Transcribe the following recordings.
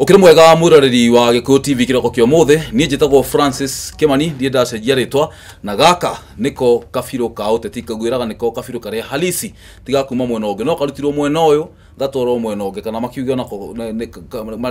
Ukiri mwega mwiroreri wa Gikuyu TV kiroko kia umuthi. Niĩ njĩtagwo Francis Kimani, ndiĩ ndacenjia rĩtwa, na gaka nĩko kabirũ ka ũteti, ngwĩraga nĩko kabirũ karĩa halisi tiga kuma mwena ũngĩ, no karutirwo mwena ũyũ gatwarwo mwena ũngĩ, kana makiuge onako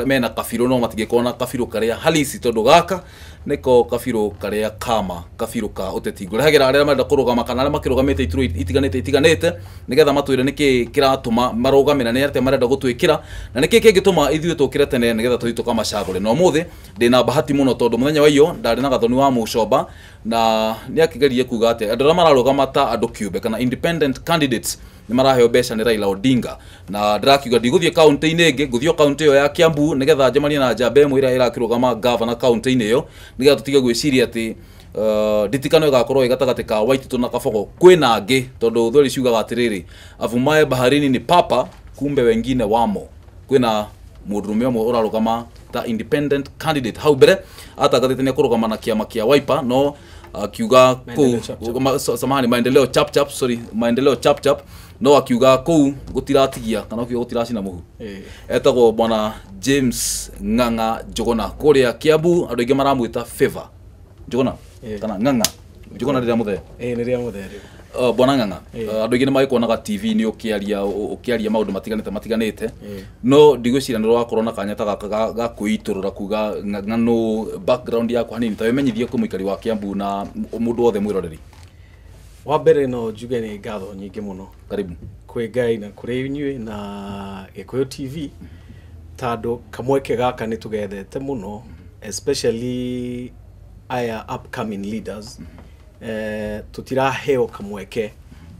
mena kabirũ no matingĩkorwo na kabirũ karĩa halisi, tondũ gaka nĩko kabirũ karĩa kama kabirũ ka ũteti. Ngũrehagĩra arĩa marenda kũrũgama kana arĩa makĩrũgamĩte iturwa itiganĩte itiganĩte, nĩgetha matwĩre nĩkĩ kĩratũma marũgame na nĩ atĩa marenda gũtwĩkĩra na nĩkĩ kĩngĩtũma ithuĩ tũkĩre tene nĩgetha tũthiĩ tũkamacagũre. Na ũmũthĩ ndĩna bahati mũno tondũ mũthenya wa iyo ndarĩ na Gathoni wa Mũcomba, na nĩ akĩgeria kuga atĩ andũ arĩa mararũgama ta andũ kĩũmbe kana independent candidates nĩ maraheo mbeca nĩ Raila Odinga, na ndĩrakiuga ndigũthiĩ kaunti-inĩ ĩngĩ, ngũthiĩ o kaunti ĩyo ya Kiambu nĩgetha njemanie na njamba ĩmwe ĩrĩa ĩrakĩrũgama gavana kaunti-inĩ ĩyo, nĩgetha tũtige gwĩciria atĩ nditikano ĩgakorwo ĩ gatagatĩ ka Waititu na Kabogo. Kwĩna angĩ, tondũ thweri ciugaga atĩrĩrĩ, avumaye baharini ni papa, kumbe wengine wamo. Kwĩna mũndũrũme ũmwe ũrarũgama ta independent candidate hau mbere atangathĩte nĩ ekũrũgama na kĩama kĩa Wiper, no akiuga kũu samahani, Maendeleo Chap Chap, sorry, Maendeleo Chap Chap, no akiuga kũu gũtiratigia kana akiuga gũtiracina mũhu. Etagwo bwana James Ng'ang'a Njuguna kũrĩa Kiambu, andũ aingĩ maramwĩta Favor Njuguna kana Ng'ang'a Njuguna rĩrĩa mũthee. Nĩ rĩa mũthee rĩu. Bwana Ng'ang'a, andũ aingĩ nĩ magĩkuonaga TV nĩ ũkĩaria maũndũ matiganĩte matiganĩte, no ndigwĩciria nĩ ũrakorwo na kanya ta gaka ga kwĩitũrũra kuga ng'ano background yaku hanini, ta wĩmenyithie kwĩ mũikari wa Kiambu na mũndũ wothe mwĩroreri. Wa mbere no njuge nĩ ngatho nyingĩ mũno. Karibu. Kwĩ Ngai na kũrĩ inyuĩ na Gikuyu TV, tondũ kamweke gaka nĩ tũgethete mũno, especially aya upcoming leaders. Tũtiraheo kamweke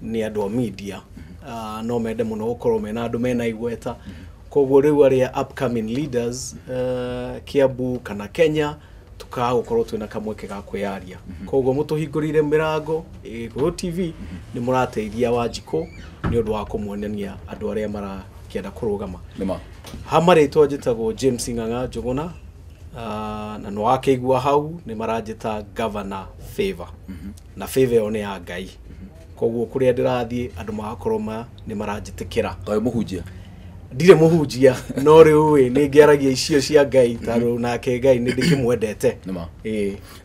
nĩ andũ a media, no mende mũno gũkorwo mena andũ mena igweta, koguo rĩu arĩa upcoming leaders Kiambu kana Kenya tukaga gũkorwo twĩna kamweke ga kwĩyaria. Koguo mũtũhingũrĩire mĩrango Gikuyu TV, nĩ mũrateithia Wanjikũ nĩ ũndũ wa kũmuonania andũ arĩa marakĩenda kũrũgama. Ha marĩtwa njĩtagwo James Ng'ang'a Njuguna, na nĩ wakĩigua hau nĩ maranjĩta Governor Favor, na favor ĩyo nĩ ya Ngai, koguo kũrĩa ndĩrathiĩ andũ magakorwo nĩ maranjĩtĩkĩra. Kaĩ mũhunjia? Ndirĩ mũhunjia, no rĩu ĩ nĩ ngĩaragia icio cia Ngai, tondũ nake Ngai nĩ ndĩkĩmwendete.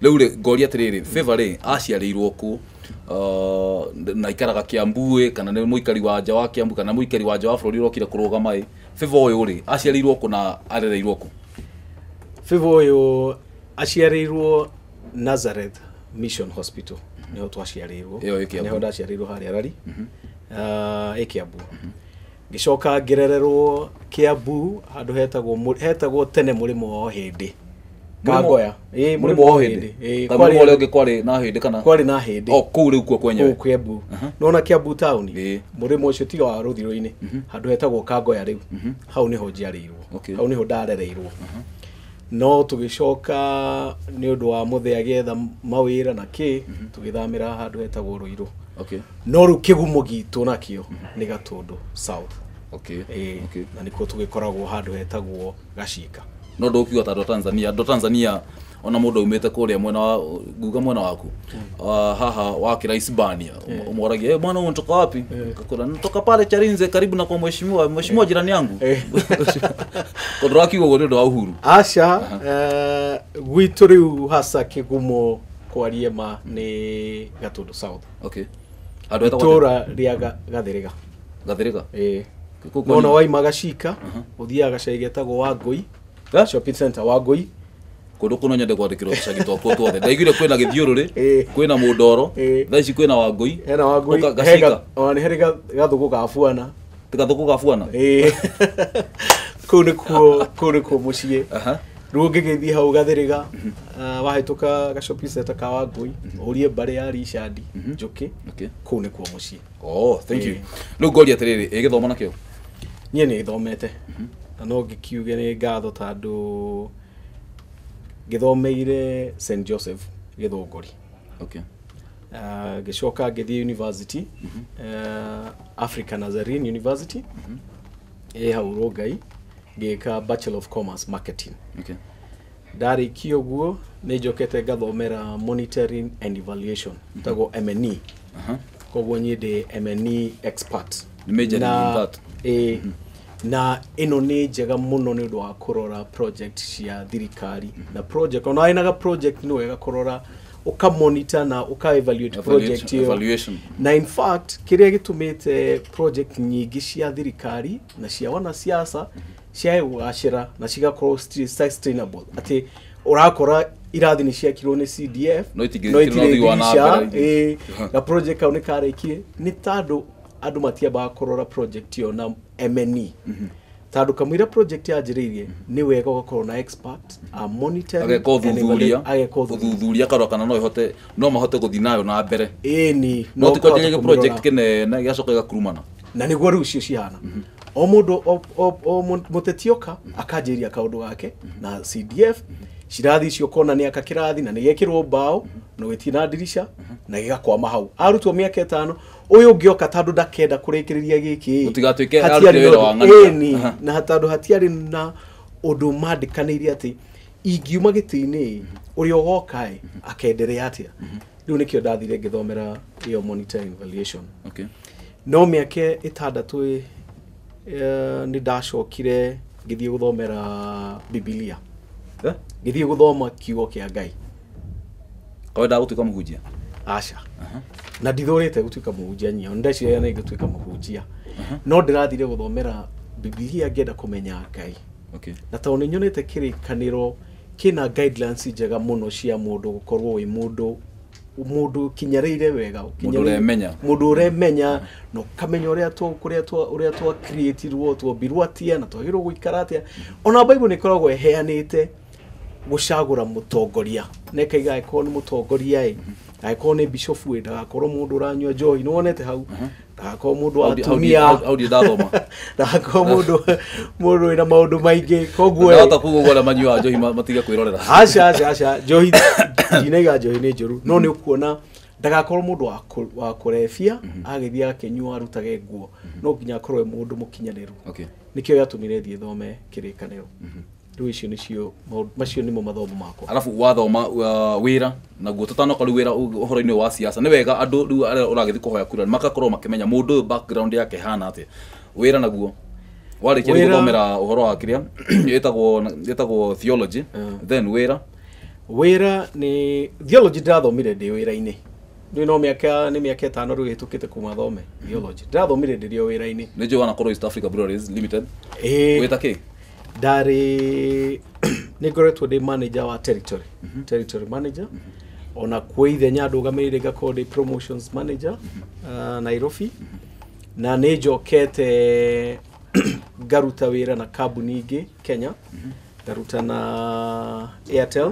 Rĩu rĩ, ngoria atĩrĩrĩ, Favor rĩ aciarĩirwo kũ, na ikaraga Kiambu ĩ, kana nĩ mũikari wa nja wa Kiambu kana mũikari wa nja wa bũrũri ũrokire kũrũgama ĩ? Favor ũyũ rĩ aciarĩirwo kũ na arereirwo kũ? Favor ũyũ aciarĩirwo Nazareth Mission Hospital, nĩho twaciarĩirwo. Ĩyo ĩ Kiambu. Nĩho ndaciarĩirwo harĩa Rari. Ĩ Kiambu. Ngĩcoka ngĩrererwo Kiambu handũ hetagwo tene mũrĩmo wa Hĩndĩ. Kangoya. Ĩ, Mũrĩmo wa Hĩndĩ. Ĩ, Kana mũrĩmo ũrĩa ũngĩ kwarĩ na Hĩndĩ kana? Kwarĩ na Hĩndĩ. O, kũu rĩu kuo kwenyewe. Kũu Kiambu. Nĩwona Kiambu town? Mũrĩmo ũcio tiga wa rũthirũ-inĩ. Handũ hetagwo Kangoya rĩu. Hau nĩho njiarĩirwo. Hau nĩho ndarereirwo. No tũgĩcoka nĩ ũndũ wa mũthee agĩetha mawĩra na kĩ, tũgĩthamĩra handũ hetagwo Ruiru. No rĩu kĩgumo gitũ nakĩo nĩ Gatũndũ South. Na nĩkuo tũgĩkoragwo handũ hetagwo Gacika. No ndũkiuga ta andũ a Tanzania, andũ a Tanzania ona mũndũ aumĩte kũrĩa mwena wa nguga mwena waku, haha wakĩra Hispania, ũmũragia, mwana unatoka wapi? Akakora, natoka pale Charinze karibu na kwa mheshimiwa, mheshimiwa jirani yangu. Tondũ ũrakiuga ũguo nĩ ũndũ wa Uhuru. Aca, gwitũ rĩu hasa kĩgumo kwaria ma nĩ Gatũndũ South. Handũ hetagwo Itũũra rĩa Gathĩrĩga. Gathĩrĩga? Ĩĩ. Kũu Nona kwa waima Gacika, ũthiaga gacagi getagwo Wangũi. Shopping center Wangũi. Kũndũ kũno nyende kwandĩkĩrwo tũcagi twakwo twothe. Ndaiguire kwĩna Gĩthiũrũrĩ, kwĩna Mũndoro, thaa ici kwĩna Wangũi. Hena Wangũi. Ũka Gacika. Ona nĩ harĩ gathũkũ ga buana. Ti gathũkũ ga buana? Kũu nĩkuo mũciĩ. Rĩu ũngĩgĩthiĩ hau Gathĩrĩga, wahĩtũka ga shopping center ka Wangũi, ũrie mbarĩ ya Richard Njũkĩ, kũu nĩkuo mũciĩ. Oh, thank you. Rĩu ngoria atĩrĩrĩ, ĩ gĩthomo nakĩo? Niĩ nĩ gĩthomete. Na no ngĩkiuge nĩ ngatho tondũ ngĩthomeire Saint Joseph Gĩthũngũri. Ngĩcoka ngĩthiĩ university, Africa Nazarene University, ĩ hau Rongai, ngĩka Bachelor of Commerce Marketing. Ndarĩkia ũguo nĩ njokete ngathomera Monitoring and Evaluation, ĩtagwo M&E. Koguo niĩ ndĩ M&E expert. Nĩ majoring in that. Na ĩno nĩ njega mũno nĩ ũndũ wa kũrora project cia thirikari na project ona wĩnaga project nĩ wega kũrora, ũkamonitor na ũka evaluate project ĩyo. Evaluation. Na in fact kĩrĩa gĩtũmĩte project nyingĩ cia thirikari na cia wanasiasa ciage kũgacĩra na cigakorwo still sustainable, atĩ ũrakora irathi nĩ ciakirwo nĩ CDF No no itirĩ na itirĩ ũthii wa na ndirisha, mbere. ĩĩ, na project kau nĩ karĩkire nĩ tondũ andũ matiambaga kũrora project ĩyo na M&E, tondũ kamũira project yanjĩrĩirie nĩ wega ũgakorwo na expert a monitoring ageka and ũthuthuria. Ageka ũthuthuria. Ũthuthuria akarora kana no ihote, no mahote gũthiĩ nayo na mbere. Ĩni. No ti ũkahota kwanjĩrĩria kũmĩrora. project kĩnene gĩgacoka gĩgakurumana. Na nĩguo rĩu icio cihana o mũndũ o mũteti oka akanjĩria kaũndũ gake na CDF cirathi icio, ũkona nĩ aka kĩrathi na nĩ gĩekĩrwo mbaũ na gĩtirĩ na ndirica na gĩgakwama hau arutwo mĩaka 5, ũyũ ũngĩ oka tondũ ndakenda kũrĩkĩrĩria gĩkĩ. Gũtigatuĩke Hatiarĩ arutire na wĩra wa ũndũ- ng'ania. Ĩni, na tondũ hatiarĩ na ũndũ mandĩkanĩire atĩ ingiuma gĩtĩ-inĩ ũrĩa ũgoka ĩ akenderea atĩa. Rĩu nĩkĩo ndathire ngĩthomera ĩyo monitoring evaluation. No mĩaka 6 ĩ, nĩ ndacokire ngĩthiĩ gũthomera Bibilia. Eh? Ngĩthiĩ gũthoma kiugo kĩa Ngai. Kawendaga gũtuĩka mũhunjia? Aca, na ndithũrĩte gũtuĩka mũhunjia nyio ndeciria nĩ ngũtuĩka mũhunjia, no ndĩrathire gũthomera Bibilia ngĩenda kũmenya Ngai. Na tondũ nĩ nyonete kĩrĩkanĩro kĩna guidelines njega mũno cia mũndũ gũkorwo wĩ mũndũ ũkinyarĩire wega. Mũndũ ũremenya. Mũndũ ũremenya na ũkamenya ũrĩa twa kũrĩa twa ũrĩa twa creatirwo, twombirwo atĩa na twagĩrĩirwo gũikara atĩa. Ona Bible nĩ ĩkoragwo ĩheanĩte gũcagũra mũtongoria na ĩkaiga angĩkorwo nĩ mũtongoria ĩ, angĩkorwo nĩ bishofu ĩ, ndagakorwo mũndũ ũranyua njohi, nĩ wonete hau, ndagakorwo mũndũ wa atumia. Hau ndirĩ ndathoma. Ndagakorwo mũndũ wĩna maũndũ maingĩ, koguo ĩ, Ndahota kuga ũguo arĩa manyuaga njohi matige kwĩrorera. Aca, aca, aca, njohi ndinaiga njohi nĩ njũru, no nĩ ũkuona ndagakorwo mũndũ wa kũrebia agĩthiĩ akĩnyua arutage nguo, no nginya akorwo e mũndũ mũkinyanĩru. Nĩkĩo gĩatũmire thiĩ thome kĩrĩkanĩro. Rĩu icio nĩcio macio nĩmo mathomo makwa. Arabu wathoma wĩra naguo, tũtanoka rĩu wĩra ũhoro-inĩ wa siasa, nĩ wega andũ rĩu arĩa ũragĩthiĩ kũhoya kura magakorwo makĩmenya mũndũ ũyũ background yake ĩhana atĩa. Wĩra naguo warĩkia gũthomera ũhoro wa kĩrĩa ĩtagwo theology, then wĩra? Wĩra nĩ theology ndĩrathomire ndĩ wĩra-inĩ. Rĩu no mĩaka nĩ mĩaka 5 rĩu ĩhĩtũkĩte kuma thome theology, ndĩrathomire ndĩrĩ o wĩra-inĩ. Nĩ njũĩ wanakorwo East Africa Breweries Limited. Ĩĩ. Wĩta kĩ? Ndarĩ nĩ ngoretwo ndĩ manager wa territory, territory manager, ona kwĩ ithenya ndũgamĩrĩire ngakorwo ndĩ promotions manager Nairobi, na nĩ njokete ngaruta wĩra na kambuni ingĩ Kenya, ngaruta na Airtel,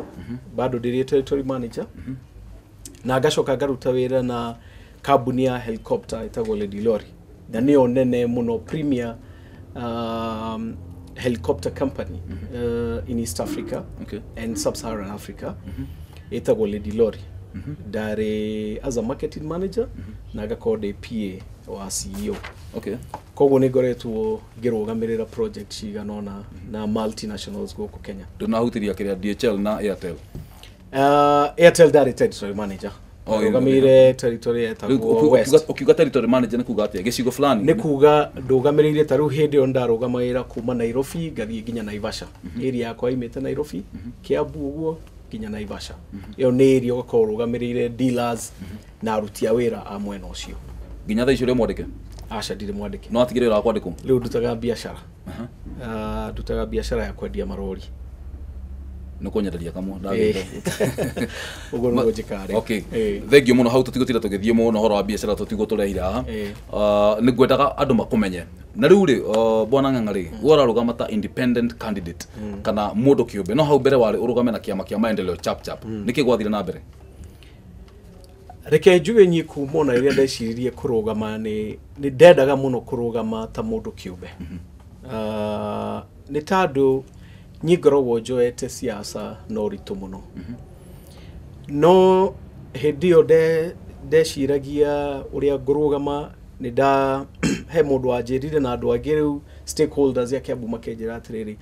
bado ndĩrĩ territory manager, na ngacoka ngaruta wĩra na kambuni ya helicopter ĩtagwo Lady Lorry, na nĩyo nene mũno premier helicopter company in East Africa and Sub-Saharan Africa, ĩtagwo Lady Lorry. Ndarĩ as a marketing manager na ngakorwo ndĩ PA wa CEO. Koguo nĩ ngoretwo ngĩrũgamĩrĩra project cigana ũna na multinationals gũkũ Kenya. Ndũnahutiria kĩrĩa DHL na Airtel? Airtel ndarĩ territory manager. Oh, Ndũgamĩrĩire territory Rĩu ĩtagwo West. Ũkiuga territory manager nĩ kuga atĩa, gĩcigo fulani? Nĩ kuga ndũgamĩrĩire ta rĩu hĩndĩ ĩyo ndarũgamagĩrĩra kuma Nairobi ngathiĩ nginya Naivasha. Area yakwa imĩte Nairobi, Kiambu ũguo nginya Naivasha. Ĩyo nĩ area ũgakorwo ũrũgamĩrĩire dealers na aruti a wĩra a mwena ũcio. Nginya thaa icio ũrĩ mwandĩke? Aca, ndirĩ mwandĩke. No atigire wĩra wa kwandĩkwo? Rĩu ndutaga biacara. Ndutaga biacara ya kwendia marori. Nĩ kũnyenderia kamwe. Ĩĩ. Ũguo nĩguo njĩkaga rĩu. Thengiũ mũno, hau tũtigũtinda tũgĩthiĩ mũno ũhoro wa biacara, tũtigwo tũrehire haha. Nĩ ngwendaga andũ makũmenye. Na rĩu rĩ, bwana Ng'ang'a rĩ, we ũrarũgama ta independent candidate kana mũndũ kĩũmbe, no hau mbere warĩ ũrũgame na kĩama kĩa Maendeleo Chap Chap, nĩkĩ gwathire na mbere? Reke njuge nyi kuma ona rĩrĩa ndeciririe kũrũgama nĩ ndendaga mũno kũrũgama ta mũndũ kĩũmbe. Nĩ tondũ niĩ ngoragwo njoete siasa na ũritũ mũno, no hĩndĩ ĩyo ndeciragia ũrĩa ngũrũgama nĩ nda he mũndũ wanjĩrire na andũ angĩ rĩu stakeholders ya Kiambu makĩnjĩra atĩrĩrĩ,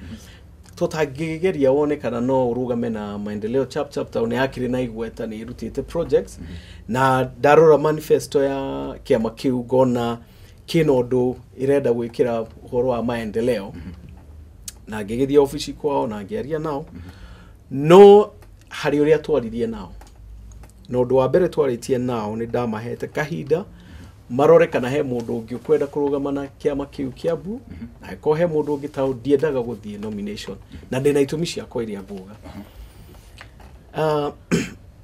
tũtangĩgeria wone kana no ũrũgame na Maendeleo Chap Chap tondũ nĩ yakĩrĩ na igweta, nĩ ĩrutĩte projects, na ndarora manifesto ya kĩama kĩu ngona kĩna ũndũ ĩrenda gwĩkĩra ũhoro wa maendeleo. Na ngĩgĩthiĩ obici kwao na ngĩaria nao. No harĩ ũrĩa twaririe nao, na ũndũ wa mbere twarĩtie nao nĩ ndamahete kahinda marore kana he mũndũ ũngĩ ũkwenda kũrũgama na kĩama kĩu Kiambu, na angĩkorwo he mũndũ ũngĩ tondũ ndiendaga gũthiĩ nomination na ndĩna itũmi ciakwa iria nguga.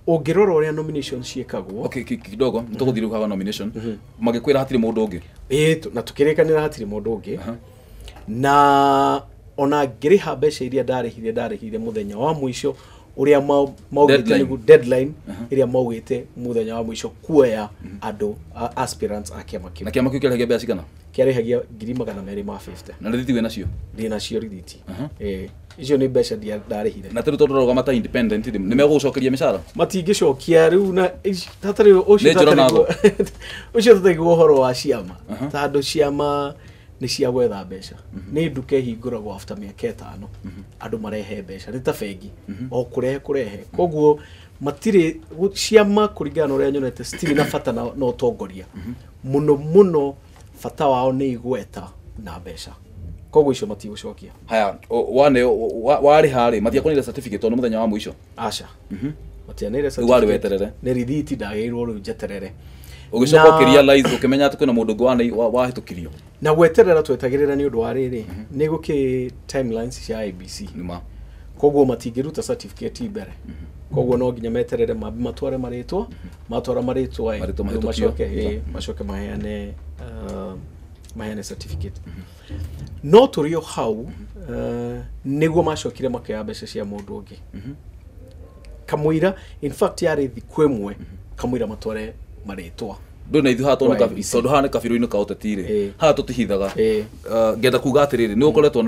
Ũngĩrora ũrĩa nomination ciĩkagwo. Okay, kidogo nĩtũgũthiĩ rĩu haha nomination. Magĩkwĩra hatirĩ mũndũ ũngĩ? Ĩĩ, na tũkĩrĩkanĩra hatirĩ mũndũ ũngĩ. Na ona ngĩrĩha mbeca iria ndarĩhire mũthenya wa mũico ũrĩa maugĩte nĩguo deadline ĩrĩa maugĩte mũthenya wa mũico kuoya andũ aspirants a kĩama kĩu. Na kĩama kĩu kĩarĩhagia mbeca cigana? Kĩarĩhagia 250,000. Na rĩthiti wĩ nacio? Ndĩ nacio rĩthiti. Ĩĩ, icio nĩ mbeca ndarĩhire. Na tondũ tũrarũgama ta independent nĩ megũgũcokeria mĩcara? Matingĩcokia rĩu na hatarĩ ũcio ũcio tũtaigua ũhoro wa ciama. Tondũ ciama nĩ cia gwetha mbeca. Nĩ nduka ĩhingũragwo after mĩaka 5 andũ marehe mbeca nĩ ta bengi o kũrehe. Koguo matirĩ ciama kũringana na ũrĩa nyonete citirĩ na bata na ũtongoria mũno mũno, bata wao nĩ igweta na mbeca, koguo icio matigũcokia. Haya, wane warĩha rĩ matiakũneire certificate tondũ mũthenya wa mũico? Aca, matianeire certificate. Rĩu warĩ weterere? Nĩ rithiti ndagĩrĩirwo rĩu njeterere. Ũgĩcoka ũkĩrealize ũkĩmenya atĩ kwĩna mũndũ ũngĩ wahĩtũkirio? Na gweterera twetagĩrĩra nĩ ũndũ wa rĩrĩ, nĩ gũkĩ timelines cia IEBC. Nĩma. Koguo matingĩruta certificate mbere. Koguo no nginya meterere mambe matware marĩtwa, matwara marĩtwa macoke macoke maheane maheane certificate. No tũrĩ o hau nĩguo macokire makĩoya mbeca cia mũndũ ũngĩ. Kamũira, in fact yarĩ thikũ ĩmwe kamũira matware marĩtwa. Ndũ na ithuĩ haha tondũ haha nĩ kabirũ-inĩ ka ũteti rĩ, haha tũtihithaga. Ngenda kuga atĩrĩrĩ, nĩ ũkoretwo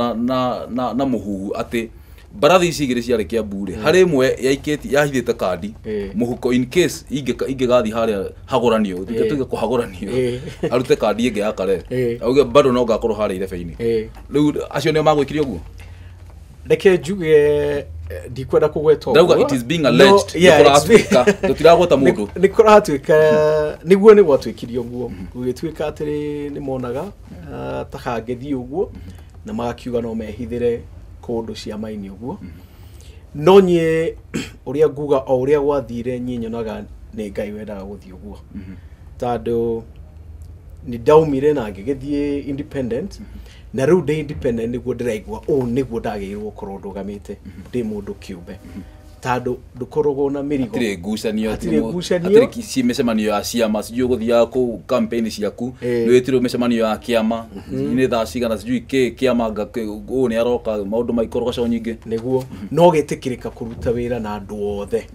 na mũhuhu atĩ mbarathi ici igĩrĩ ciarĩ Kiambu rĩ, harĩ ĩmwe yaikĩtie yahithĩte kandi mũhuko in case ingĩgathiĩ harĩa hagũranio, tuge kũhagũranio, arute kandi ĩngĩ ya kare, auge bado no ngakorwo harĩa irebe-inĩ. Rĩu acio nĩo magwĩkire ũguo? Reke njuge ndikwenda kũgweta ũguo. Ndauga it is being alleged, nĩ kũratuĩka, tũtiragweta mũndũ. Nĩ kũratuĩka, nĩguo nĩ gwatuĩkire ũguo. Gũgĩtuĩka atĩrĩ nĩ monaga ta hangĩthiĩ ũguo na magakiuga no mehithĩre kũndũ ciama-inĩ ũguo. No niĩ ũrĩa nguga o ũrĩa gwathire niĩ nyonaga nĩ Ngai wendaga gũthiĩ ũguo. Tondũ nĩ ndaumire na ngĩgĩthiĩ independent, na rĩu ndĩ independent nĩguo ndĩraigua ũũ nĩguo ndagĩrĩirwo gũkorwo ndũgamĩte ndĩ mũndũ kĩũmbe. Tondũ ndũkoragwo na mĩrigo. Hatirĩ ngucanio, hatirĩ mĩcemanio ya ciama, sijui ũgũthiaga kũu campaign ciaku, nĩ wĩtirwo mĩcemanio ya kĩama, nĩ thaa cigana, sijui kĩ kĩama ũũ nĩ aroka, maũndũ ma ikorogoco nyingĩ. Nĩguo, no gĩtĩkĩrĩka kũruta wĩra na andũ othe.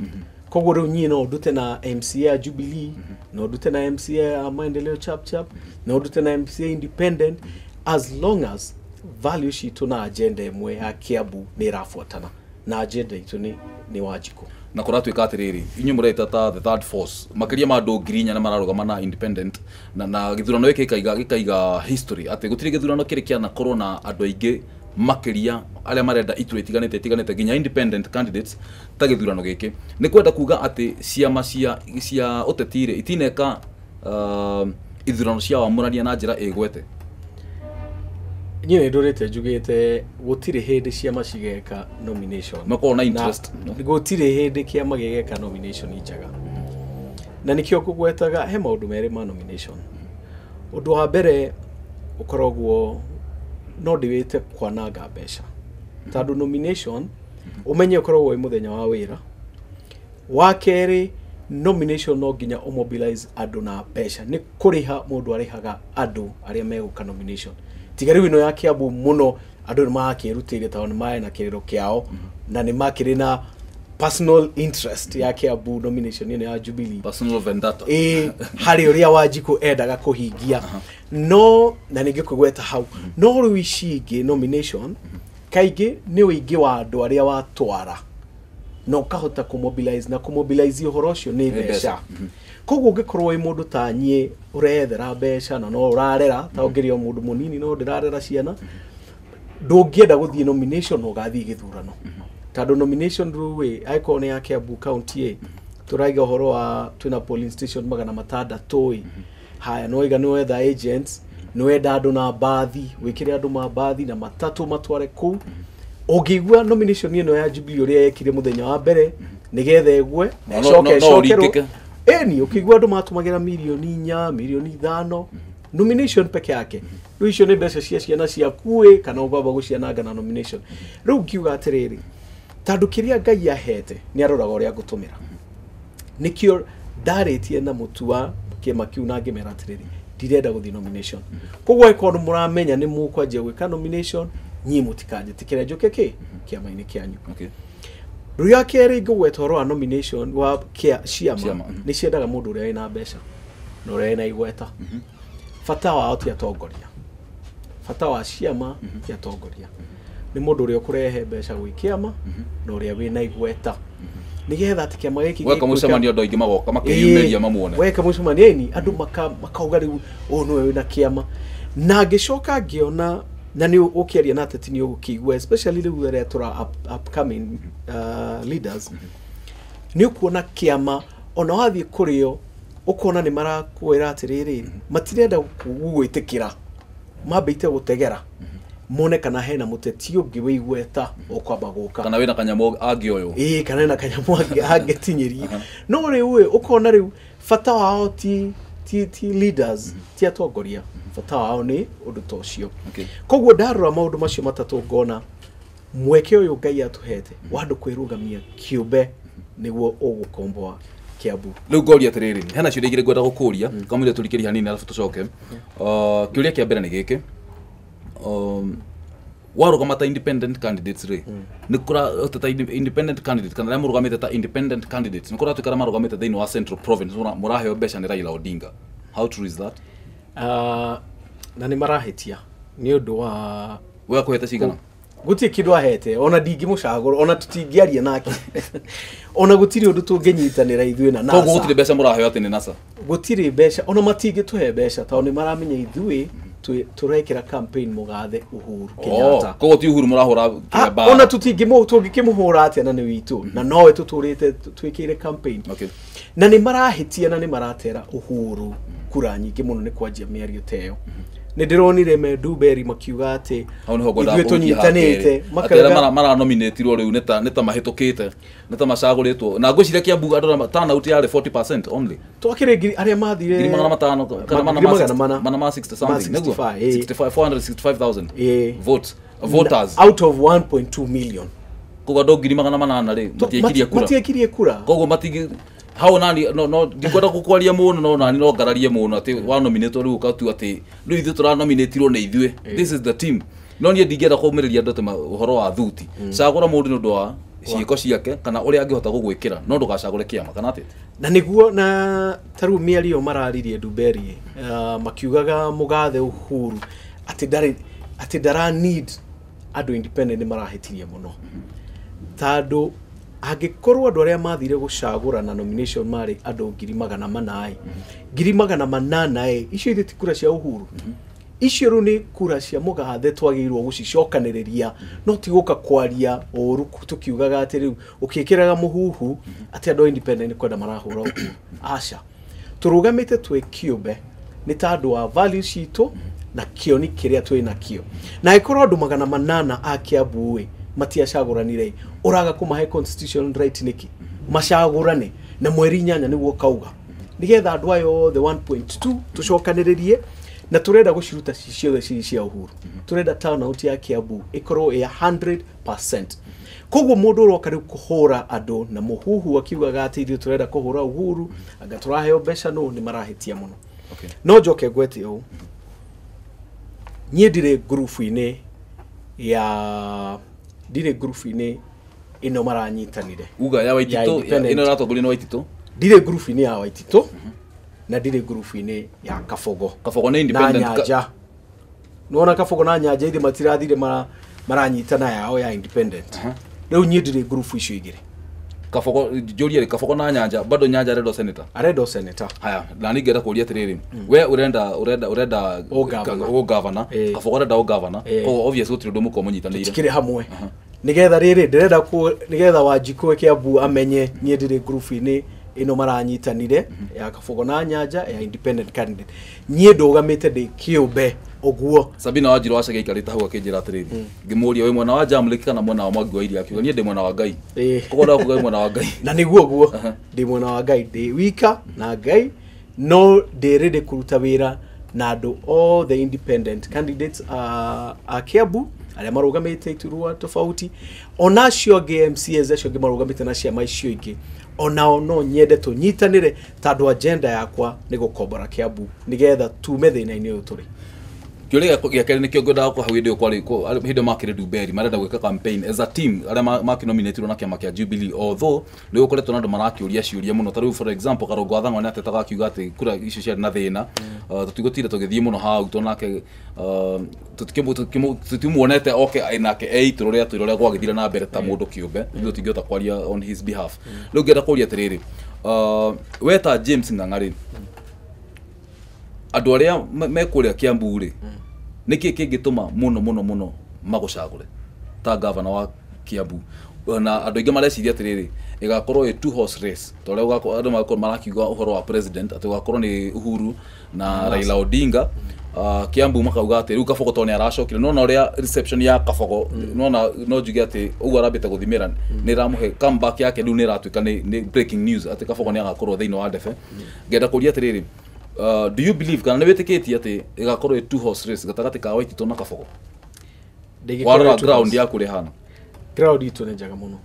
Koguo rĩu niĩ no ndute na MCA ya Jubilee, no ndute na MCA ya Maendeleo Chap Chap, no ndute na MCA Independent, as long as value citũ na agenda ĩmwe ya Kiambu nĩ ĩrabuatana na agenda itũ nĩ Wanjikũ. Na kũratuĩka atĩrĩrĩ, inyuĩ mũreta ta the third force, makĩria ma andũ 4,000 mararũgama na independent, na gĩthurano gĩkĩ gĩkaiga history atĩ gũtirĩ gĩthurano kĩrĩ kĩanakorwo na andũ aingĩ makĩria arĩa marenda iturwa itiganĩte nginya independent candidates ta gĩthurano gĩkĩ. Nĩ kwenda kuga atĩ ciama cia ũteti rĩ itineka ithurano cia wamũrania na njĩra ĩgwete. Niĩ nĩ ndũrĩte njugĩte gũtirĩ hĩndĩ ciama cigeka nomination. Makorwo na interest. Gũtirĩ hĩndĩ kĩama gĩgeka nomination njega. Na nĩkĩo ngũgwetaga he maũndũ merĩ ma nomination. Ũndũ wa mbere ũkoragwo no ndĩwĩte kwananga mbeca. Tondũ nomination ũmenye ũkoragwo wĩ mũthenya wa wĩra. Wa kerĩ, nomination no nginya ũmobilize andũ na mbeca. Nĩ kũrĩha mũndũ arĩhaga andũ arĩa megũka nomination. Tiga rĩu ĩno ya Kiambu mũno andũ nĩ makĩrutĩire tondũ nĩ marĩ na kĩrĩro kĩao na nĩ makĩrĩ na personal interest ya Kiambu nomination ĩno ya Jubilee. Personal vendetta. Ĩĩ, harĩ ũrĩa Wanjikũ endaga kũhingia. No na ningĩ kũgweta hau. No rĩu ici ingĩ nomination kaingĩ nĩ ũingĩ wa andũ arĩa watwara na ũkahota kũmobilize na kũmobilize ũhoro ũcio nĩ mbeca. Koguo ũngĩkorwo wĩ mũndũ ta niĩ ũrethera mbeca na no ũrarera, ta ũngĩrĩ o mũndũ mũnini no ndĩrarera ciana, ndũngĩenda gũthiĩ nomination ũgathiĩ gĩthurano. Tondũ nomination rĩu ĩ, angĩkorwo nĩ ya Kiambu county ĩ, tũraiga ũhoro wa twĩna polling station 600 ĩ, haya no iga nĩ wetha agents Nĩ wenda andũ na mbathi, wĩkĩre andũ mambathi na matatũ matware kũu. Ũngĩigua nomination ĩno ya Jubilee ũrĩa yekire mũthenya wa mbere nĩgetha ĩgwe na ĩcoke ĩcokerwo, ĩni ũkĩigua andũ matũmagĩra mirioni 4, mirioni 5 nomination peke yake. Rĩu icio nĩ mbeca cia ciana ciaku ĩ kana ũkwamba gũciananga na nomination. Rĩu ngiuga atĩrĩrĩ, tondũ kĩrĩa Ngai ahete nĩ aroraga ũrĩa ngũtũmĩra. Nĩkĩo ndarĩtie na mũtu wa kĩama kĩu na ngĩmera atĩrĩrĩ, ndirenda gũthiĩ nomination. Koguo angĩkorwo nĩ mũramenya nĩ mũkwanjia gwĩka nomination, niĩ mũtikanjĩtĩkĩre njũke kĩ kĩama-inĩ kĩanyu. Rĩu ya kerĩ ngũgweta ũhoro wa nomination wa ciama, nĩ ciendaga mũndũ ũrĩa wĩna mbeca na ũrĩa wĩna igweta. Bata wao ti atongoria, bata wa ciama ti atongoria, nĩ mũndũ ũrĩa ũkũrehe mbeca gwĩ kĩama na ũrĩa wĩna igweta, nĩgetha atĩ kĩama gĩkĩ weka mũcemanio andũ aingĩ magoka makeyumĩria mamuone. Weka mũcemanio ĩni andũ makauga rĩu ũyũ nĩwe wĩna kĩama. Na ngĩcoka ngĩona na nĩ ũkĩaria na ateti nĩ ũgũkĩigua, especially rĩu arĩa tũra upcoming leaders, nĩ ũkuona kĩama ona wathiĩ kũrĩo ũkona nĩ marakwĩra atĩrĩrĩ, matirenda gũgwĩtĩkĩra, mambĩte gũtegera mone kana hena mũteti ũngĩ wĩ igweta ũkwamba gũka, kana wĩna kanyamũ angĩoywo, ĩĩ, kana wĩna kanyamũ angĩtinyĩria. No rĩu ĩ ũkona rĩu bata wao ti leaders, ti atongoria, bata wao nĩ ũndũ ta ũcio. Koguo ndarora maũndũ macio matatũ ngona mweke ũyũ Ngai atũhete wa andũ kwĩrũgamia kĩũmbe nĩguo ũgũkomboa Kiambu. Rĩu ngoria atĩrĩrĩ, hena ciũria igĩrĩ ngwenda gũkũria, kamũira tũrikĩrie hanini alafu tũcoke. Kĩũria kĩa mbere nĩ gĩkĩ, warũgama ta independent candidates rĩ, nĩ kũra ta independent candidate kana arĩa mũrũgamĩte ta independent candidates, nĩ kũratuĩka arĩa marũgamĩte thĩinĩ wa Central Province mũraheo mbeca nĩ Raila Odinga. How true is that? Na nĩ marahĩtia nĩ ũndũ wa we akũhete cigana? Gũtirĩ kĩndũ ahete, ona ndingĩmũcagũra, ona tũtingĩaria nake, ona gũtirĩ ũndũ tũngĩnyitanĩra ithuĩ na NASA. Koguo gũtirĩ mbeca mũraheo atĩ nĩ NASA? Gũtirĩ mbeca, ona matingĩtũhe mbeca tondũ nĩ maramenya ithuĩ tũrekĩra campaign mũgathe Uhuru Kenyatta. Koguo ti Uhuru mũrahũra mbara? Ona tũtingĩmũhũra atĩa na nĩ witũ, na nowe tũtũrĩte twĩkĩire campaign. Na nĩ marahĩtia na nĩ maratera Uhuru kura nyingĩ mũno nĩ kwanjia mĩario ta ĩyo. Nĩ ndĩronire Meduberi makiuga atĩ ithuĩ tũnyitanĩte, makauga maranominatirwo rĩu nĩ ta mahĩtũkĩte, nĩ ta macagũrĩtwo. Na ngwĩciria Kiambu andũ turnout yarĩ 40% only. Twakĩrĩ ngiri arĩa mathire ngiri magana matano kana mana ma 60 something, nĩguo 465,000 votes, voters out of 1.2 million. Koguo andũ ngiri magana manana rĩ matiaikirie kura, matiaikirie kura. Koguo matingi hau nani no ndikwenda gũkwaria mũno, no nani no ngararie mũno atĩ wa nominate rĩu ũkatua atĩ rĩu ithuĩ tũranominatirwo nĩ ithuĩ, this is the team. No niĩ ndingĩenda kũmĩrĩria andũ atĩ ũhoro wa thuti, cagũra mũndũ nĩ ũndũ wa ciĩko ciake kana ũrĩa angĩhota gũgwĩkĩra, no ndũgacagũre kĩama kana atĩ. Na nĩguo na ta rĩu mĩario mararirie Nduberi, makiugaga mũgathe Uhuru atĩ ndara need andũ independent nĩ marahĩtirie mũno, tondũ angĩkorwo andũ arĩa mathire gũcagũra na nomination marĩ andũ ngiri magana mana, ngiri magana manana, icio ithe ti kura cia Uhuru, icio rĩu nĩ kura cia mũgathe twagĩrĩirwo gũcicokanĩrĩria, no ti gũka kwaria ũru tũkiugaga atĩ rĩu ũkĩkĩraga mũhuhu atĩ andũ independent kwenda marahũra Uhuru. Aca, tũrũgamĩte twĩ kĩũmbe nĩ ta andũ a values citũ na kĩoni kĩrĩa twĩ nakĩo. Na angĩkorwo andũ magana manana a Kiambu ĩ matiacagũranire, ũraga kũmahe constitutional right nĩkĩ? Macagũrane na mweri 8 nĩguo kauga, nĩgetha andũ aya othe 1.2 tũcokanĩrĩrie, na tũrenda gũciruta ciothe cirĩ cia Uhuru. Tũrenda turnout ya Kiambu ĩkorwo ĩ 100%. Koguo mũndũ ũroka rĩu kũhũra andũ na mũhuhu akiugaga atĩ ithuĩ tũrenda kũhũra Uhuru, anga tũraheo mbeca, no nĩ marahĩtia mũno. No njoke ngwete ũũ, niĩ ndirĩ ngurubu-inĩ ya ndirĩ ngurubu-inĩ ĩno maranyitanire uga ya Waititũ, ĩno ĩratongorio nĩ Waititũ. Ndirĩ ngurubu-inĩ ya Waititũ na ndirĩ ngurubu-inĩ ya Kabogo. Kabogo nĩ independent na Nyanja. Nĩwona Kabogo na Nyanja ithe matirathire maranyitana yao ya independent. Rĩu niĩ ndirĩ ngurubu icio igĩrĩ. Kabogo njũrie rĩ, Kabogo na Nyanja bado Nyanja arendwo senator. Arendwo senator. Haya, na niĩ ngĩenda kũria atĩrĩrĩ, we ũrenda o governor, Kabogo arenda o governor, koguo obvious gũtirĩ ũndũ mũkorwo mũnyitanĩire. Tũtikĩrĩ hamwe. Nĩgetha rĩrĩ ndĩrenda nĩgetha Wanjikũ Kiambu amenye niĩ ndirĩ ngurubu-inĩ Ĩno maranyitanire ya Kabogo na Nyanja ya independent candidate. Niĩ ndũgamĩte ndĩ kĩũmbe ũguo. Sabina Wanjiru wacege aikarĩte hau akĩnjĩra atĩrĩrĩ, ngĩmũria wĩ mwena wa Jamlek kana mwena wa Mwangi wa Iria, akiuga niĩ ndĩ mwena wa Ngai. Koguo ndakuga wĩ mwena wa Ngai. Na nĩguo guo ndĩ mwena wa Ngai, ndĩ wika na Ngai, no ndĩ ready kũruta wĩra na andũ othe independent candidates a Kiambu arĩa marũgamĩte iturwa tofauti, ona acio angĩ MCAs acio angĩ marũgamĩte na ciama icio ingĩ, onao no nyende tũnyitanĩre tondũ agenda yakwa nĩ gũkombora Kiambu nĩgetha tume thĩna-inĩ ũyũ tũrĩ. Kĩũria gĩa kerĩ nĩkĩo ngwendaga kũhau hĩndĩ ĩyo kwarĩ hĩndĩ ĩyo makĩrĩ Ndumberi marenda gwĩka campaign as a team arĩa makĩnominatirwo na kĩama kĩa Jubilee, although nĩ gũkoretwo na andũ marakĩũria ciũria mũno. Ta rĩu for example Karũngũ wa Thang'wa nĩatetaga akiuga atĩ kura icio ciarĩ na thĩna. Tũtigũtinda tũgĩthiĩ mũno hau tondũ nake tũtimuonete oke nake eitũrũre atwĩre ũrĩa gwagĩthire na mbere ta mũndũ kĩũmbe, ithuĩ tũtingĩhota kwaria on his behalf. Rĩu ngĩenda kũria atĩrĩrĩ, we ta James Ng'ang'a rĩ, andũ arĩa me kũrĩa Kiambu rĩ, nĩkĩ kĩngĩtũma mũno mũno mũno magũcagũre ta gavana wa Kiambu? Na andũ aingĩ mareciria atĩrĩrĩ, ĩgakorwo ĩ two horse race, ta ũrĩa andũ magakorwo marakiuga ũhoro wa president atĩ gũgakorwo nĩ Uhuru na Raila Odinga. Kiambu makauga atĩ rĩu Kabogo tondũ nĩ aracokire, nona ũrĩa reception ya Kabogo, nona no njuge atĩ ũguo arambĩte gũthimĩra nĩ ĩramũhe comeback yake, rĩu nĩ ĩratuĩka nĩ breaking news atĩ Kabogo nĩ agakorwo thĩinĩ wa ndebe. Ngenda kũria atĩrĩrĩ, do you believe kana nĩ wĩtĩkĩtie atĩ ĩgakorwo ĩ two horse race gatagatĩ ka Waititũ na Kabogo? Warora ground yaku ũrĩa ĩhana. Ground itũ nĩ njega mũno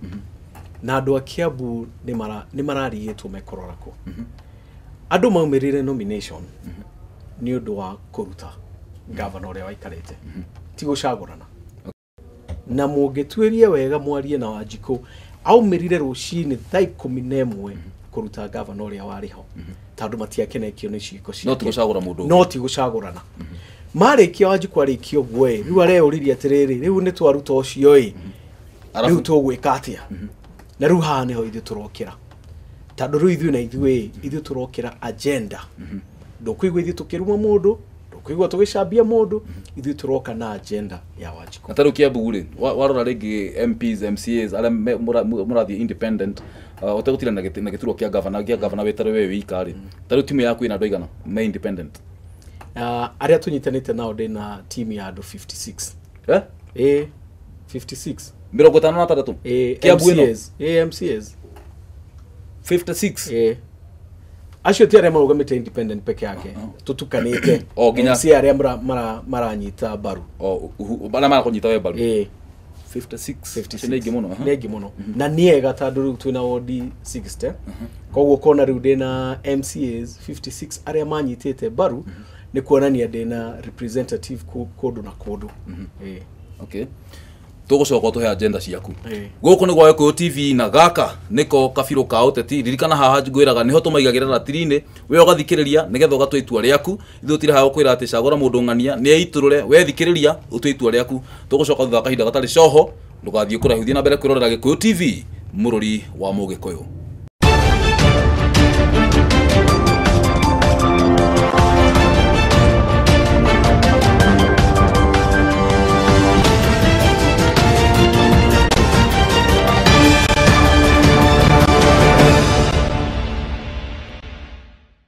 na andũ a Kiambu nĩ mararigĩtwo mekũrora kũ. Andũ maumĩrire nomination nĩ ũndũ wa kũruta gavana ũrĩa waikarĩte, ti gũcagũrana. Na mũngĩtuĩria wega mwarie na Wanjikũ, aumĩrire rũcinĩ thaa 11 kũruta gavana ũrĩa warĩ ho tondũ matiakenetio nĩ ciĩko ciake. No ti gũcagũra mũndũ ũngĩ. No ti gũcagũrana. Marĩkia Wanjikũ arĩkia ũguo ĩ, rĩu areyũririe atĩrĩrĩ, rĩu nĩ twaruta ũcio ĩ, rĩu tũgwĩka atĩa? Na rĩu haha nĩho ithuĩ tũrokĩra, tondũ rĩu ithuĩ na ithuĩ ithuĩ tũrokĩra agenda. Ndũkũigua ithuĩ tũkĩruma mũndũ, ndũkũigua tũgĩcambia mũndũ, ithuĩ tũroka na agenda ya Wanjikũ. Na ta rĩu Kiambu rĩ, warora rĩngĩ MPs, MCAs arĩa mũrathiĩ independent, ũtegũtinda na gĩturwa kĩa gavana, kĩa gavana wĩtarĩ we wika rĩ, ta rĩu timu yaku ĩna andũ aigana me independent? Arĩa tũnyitanĩte nao ndĩ na timu ya andũ 56. 56. 56. Kiambu ĩno? MCAs. MCAs. 56. Acio ti arĩa marũgamĩte independent peke yake, tũtukanĩte. O, nginya MCA arĩa maranyita mbaru. O, arĩa marakũnyita we mbaru. 56. 56. Nĩ aingĩ mũno, aha. Nĩ aingĩ mũno. Na nĩ ega tondũ rĩu twĩna wodi 60. Koguo ũkona rĩu ndĩna MCAs 56 arĩa manyitĩte mbaru, nĩ kuonania ndĩna representative kũndũ na kũndũ. Okay. Tũgũcoka tũhe agenda ciaku. Gũkũ nĩ gwa Gĩkũyũ TV na gaka nĩko kabirũ ka ũteti. Ririkana haha ngwĩraga nĩho tũmaigagĩra ratiri-inĩ, we ũgathikĩrĩria nĩgetha ũgatua itua rĩaku. Ithuĩ tũtirĩ haha gũkwĩra atĩ cagũra mũndũ ng'ania, nĩ eitũrũre, we thikĩrĩria ũtue itua rĩaku. Tũgũcoka thutha wa kahinda gatarĩ coho, ndũgathiĩ kũraihu, thiĩ na mbere kwĩrorera Gĩkũyũ TV, mũrũri wa Mũgĩkũyũ.